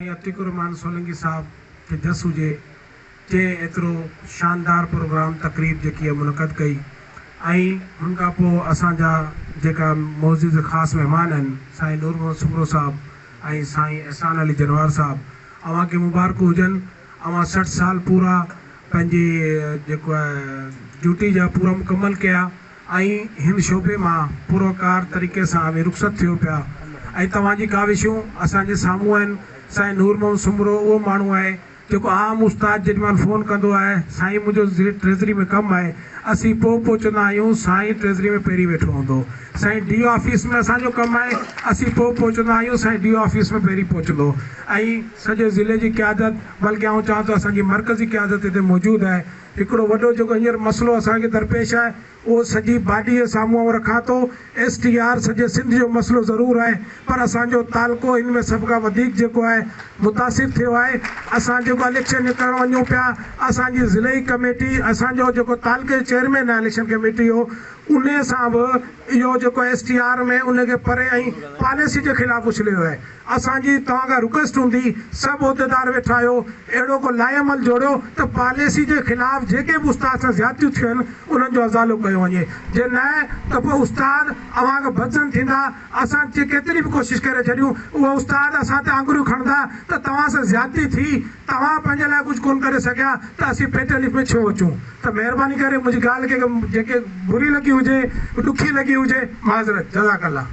سائين عتيق الرحمان سولنگي صاحب کي جس هجي جنهن ايترو شاندار پروگرام تقريب جيڪي آهي منعقد ڪئي ۽ هن کان پوء اسان جا جيڪا معزز خاص مهمان آهن سائين نور محمد سومرو صاحب ۽ سائين احسان علي جنوار صاحب اوهان کي مبارڪون هجن اوهان 60 سال پورا پنهنجي جيڪو آهي ڊيوٽي جا پورا مڪمل ڪيا ۽ هن شعبي مان پروقار طريقي سان اوهين رخصت ٿيو پيا ۽ توهان جي ڪاوشون اسان جي سامهون آهن. سائين نور محمد سومرو اهو ماڻهو آهي جيڪو عام استاد جيڏي مهل فون ڪندو آهي سائين منهنجو ضلعي ٽريزري ۾ ڪم آهي اسين پوء پهچندا آهيون سائين ٽريزري ۾ پهرين ويٺو هوندو سائين ڊي او آفيس ۾ اسان جو ڪم آهي اسين پوء پهچندا آهيون سائين ڊي او آفيس ۾ پهرين پهچندو ۽ سڄي ضلعي جي قيادت بلڪه آئون چوان ٿو اسان جي مرڪزي قيادت هتي موجود آهي هڪڙو وڏو جيڪو هينئر مسئلو اسان کي درپيش آهي اهو سڄي باڊي جي سامهون آئون رکان ٿو، ايس ٽي آر سڄي سنڌ جو مسئلو ضرور آهي پر اسان جو تعلقو ان ۾ سڀ کان وڌيڪ جيڪو آهي متاثر ٿيو آهي، اسان جيڪو اليڪشن ڪرڻ وڃون پيا اسان جي ضلعي ڪميٽي اسان جو جيڪو تعلقي جو چيئرمين آهي اليڪشن ڪميٽي جو انهي سان به اهو جيڪو ايس ٽي آر ۾ ان کي پري ۽ پاليسي جي خلاف اڇليو آهي. اسان جي توهان کان رڪويسٽ هوندي سڀ عهديدار ويٺا آهيو اهڙو ڪو لائحه عمل جوڙيو ته پاليسي جي خلاف جيڪي به استاد سان زيادتيون ٿيون آهن انهن جو ازالو ڪيو وڃي جي نه ته پوء استاد اوهان کان بدظن ٿيندا اسان چي ڪيتري به ڪوشش ڪري ڇڏيون اهي استاد اسان تي آڱريون کڻندا ته توهان سان زيادتي ٿي توهان پنهنجي لاء ڪجهه ڪونه ڪري سگهيا ته اسين پيٽ الف ۾ ڇو اچون ته مهرباني ڪري منهنجي ڳالهه کي جيڪي بري لڳي هجي ڏکي لڳي هجي معذرت جزاڪ الله.